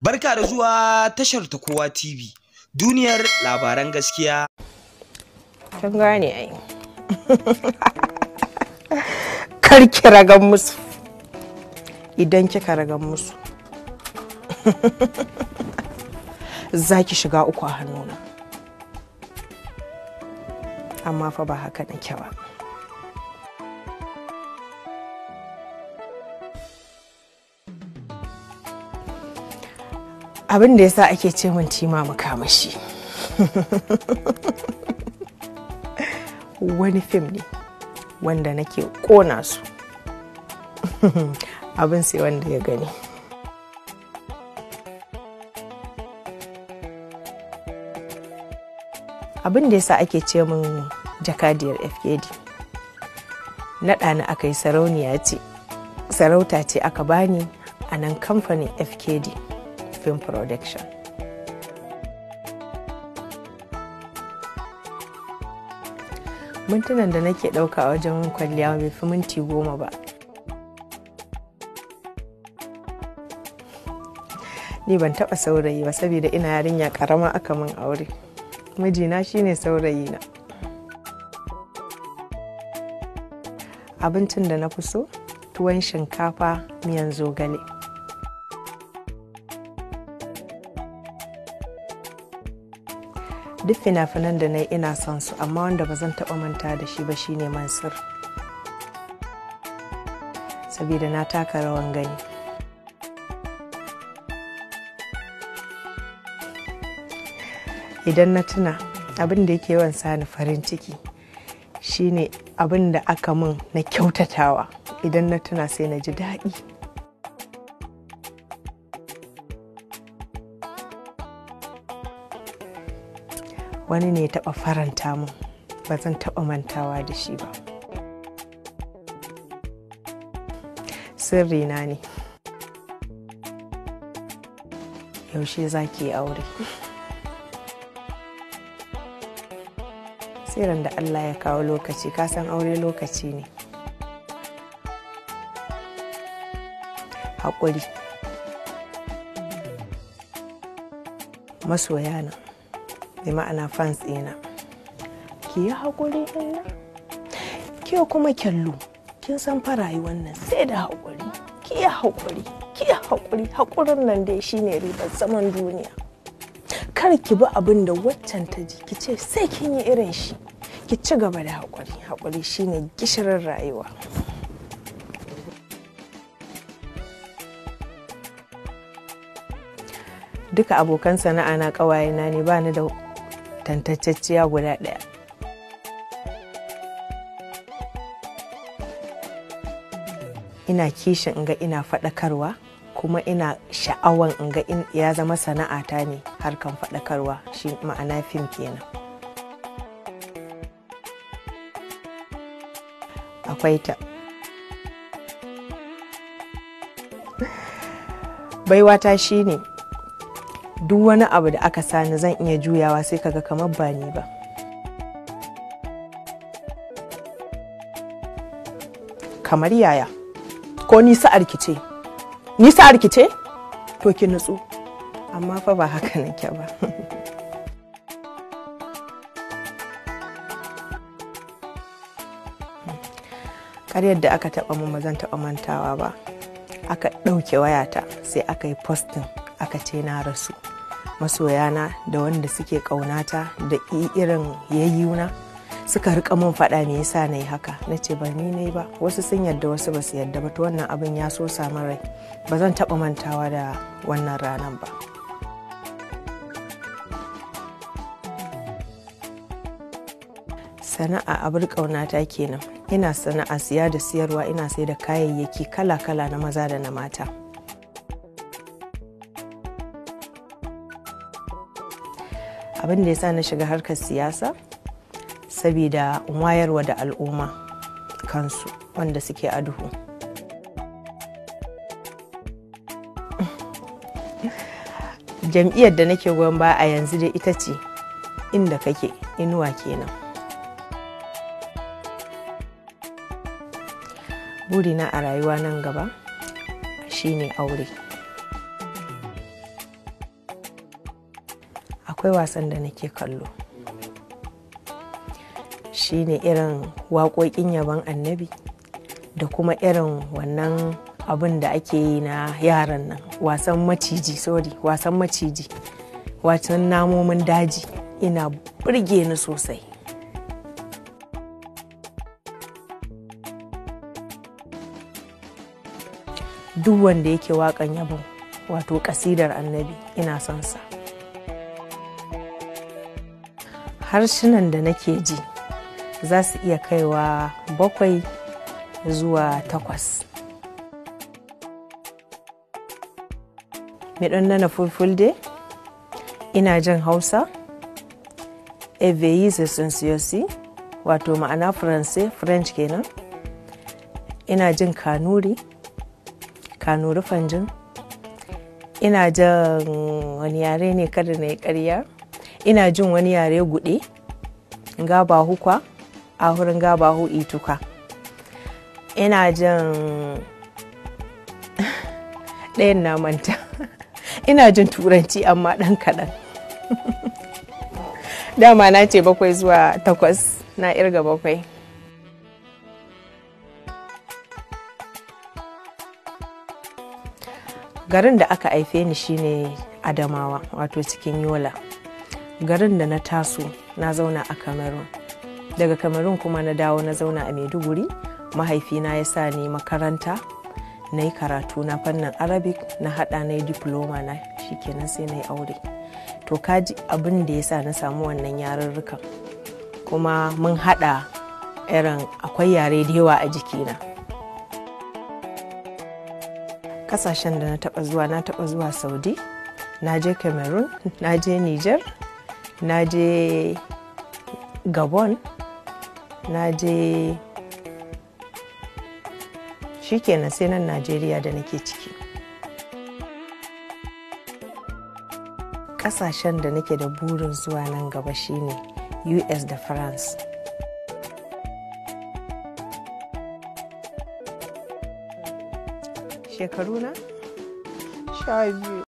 Barka da zuwa tashar ta Kowa TV, duniyar labaran gaskiya. Kin gane ai. Kar ki ragan musu. Idan kika ragan musu, za ki shiga uku a hannuna. Amma fa ba haka nake ba. Abin da yasa ake ce min Tima Makamashi. Wani fim ne wanda nake kona su. Abin sai wanda ya gani. Abin da yasa ake ce min jakadiyar FKD. Naɗa ni aka yi sarauniya ce, sarauta ce aka bani a nan kamfanin FKD Film Production. Mintunan da nake ɗauka a wajen kwalliya bai fi minti 10 ba. Ni ban taɓa saurayi ba saboda ina yarinya ƙarama aka min aure. Mijina shine saurayina. Abincin da na fi so, tuwon shinkafa miyan zogale. Duk fina-finan da na yi ina son su, amma wanda ba zan taɓa manta da shi ba shine Mansur. Saboda na taka rawan gani. Idan na tuna abin da yake yawan sani farin ciki shine abin da aka min na kyautatawa. Idan na tuna sai na ji daɗi. Wani ne ya taɓa faranta min, ba zan taɓa mantawa da shi ba. Sirrina ne. Yaushe za ki yi aure? Sai da Allah ya kawo lokaci, ka san aure lokaci ne. Haƙuri. Masoya na, bi ma'ana fans ɗina. Ki yi haƙuri ina. Ke kuma kyallu, kin san fa rayuwar nan sai da haƙuri. Ki yi haƙuri, ki yi haƙuri, haƙurin nan dai shine ribar zaman duniya. Kar ki bi abin da waccan ta ji, ki ce sai kin yi irin shi. Ki ci gaba da haƙuri. Haƙuri shine gishirin rayuwa. Duka abokan sana'a na ƙawayena ne, ba ni da tantacciya guda ɗaya. Ina kishin in ga ina faɗakarwa, kuma ina sha'awan in ga ya zama sana'ata ne harkan faɗakarwa, shi ma'ana fim kenan. Akwai ta. Baiwata shine duk wani abu da aka sani zan iya juyawa sai kaga kamar ba ni ba. Kamar yaya? Ko ni sa'ar ki ce? Ni sa'ar ki ce? To ki nutsu. Amma fa ba haka nake ba. Ƙaryar da aka taɓa mun ba zan taɓa mantawa ba. Aka ɗauke wayata sai aka yi posting aka ce na rasu. Masoyana da wanda suke ƙaunata da irin yayyuna suka rika mun faɗa me yasa na yi haka. Na ce ba ni na yi ba. Wasu sun yarda wasu ba su yarda ba. To wannan abin ya so samun rai. Ba zan taɓa mantawa da wannan ranan ba. Sana'a abar ƙaunata kenan. Ina sana'a siya da siyarwa, ina sai da kayayyaki kala-kala na maza da na mata. Abin da ya sa na shiga harkar siyasa saboda wayarwa da al'umma kansu wanda suke a duhu. Jam'iyyar da nake goyon baya a yanzu dai ita ce inda kake inuwa kenan. Burina a rayuwa nan gaba shine aure. Akwai wasan da nake kallo, shine irin waƙoƙin yabon Annabi da kuma irin wannan abin da ake yi na yaran nan, wasan maciji, sorry, wasan maciji, wasan namomin daji, ina burge ni sosai. Duk wanda yake waƙan yabon, wato ƙasidar Annabi, ina son sa. Harsunan da nake ji za su iya kaiwa 7 zuwa 8. Miɗon nana Fulfulde, ina jin Hausa, Eveyi Sensiyosi, wato ma'ana Faransai, French kenan. Ina jin Kanuri, Kanuri Fanjin. Ina jin wani yare ne, kada na yi ƙarya. Ina jin wani yare guɗe, Gabahu kwa, a wurin Gabahu ituka. Ina jin ɗayan na manta. Ina jin Turanci amma ɗan kaɗan. Dama na ce 7 zuwa 8, na irga 7. Garin da aka haife ni shine Adamawa, wato cikin Yola. Garin da na taso, na zauna a Cameroon. Daga Cameroon kuma na dawo na zauna a Maiduguri. Mahaifina ya sa ni makaranta, na yi karatu na fannin Arabic, na hada na yi diploma na, shikenan sai na yi aure. To kaji abin da ya sa na samu wannan yarurrukan. Kuma mun hada irin akwai yare da yawa a jikina. Kasashen da na taba zuwa, na taba zuwa Saudi, na je Cameroon, na je Niger, na je Gabon, na je, shikenan sai nan Najeriya da nake ciki. Kasashen da nake da burin zuwa nan gaba shine US da France. Shekaru na 12.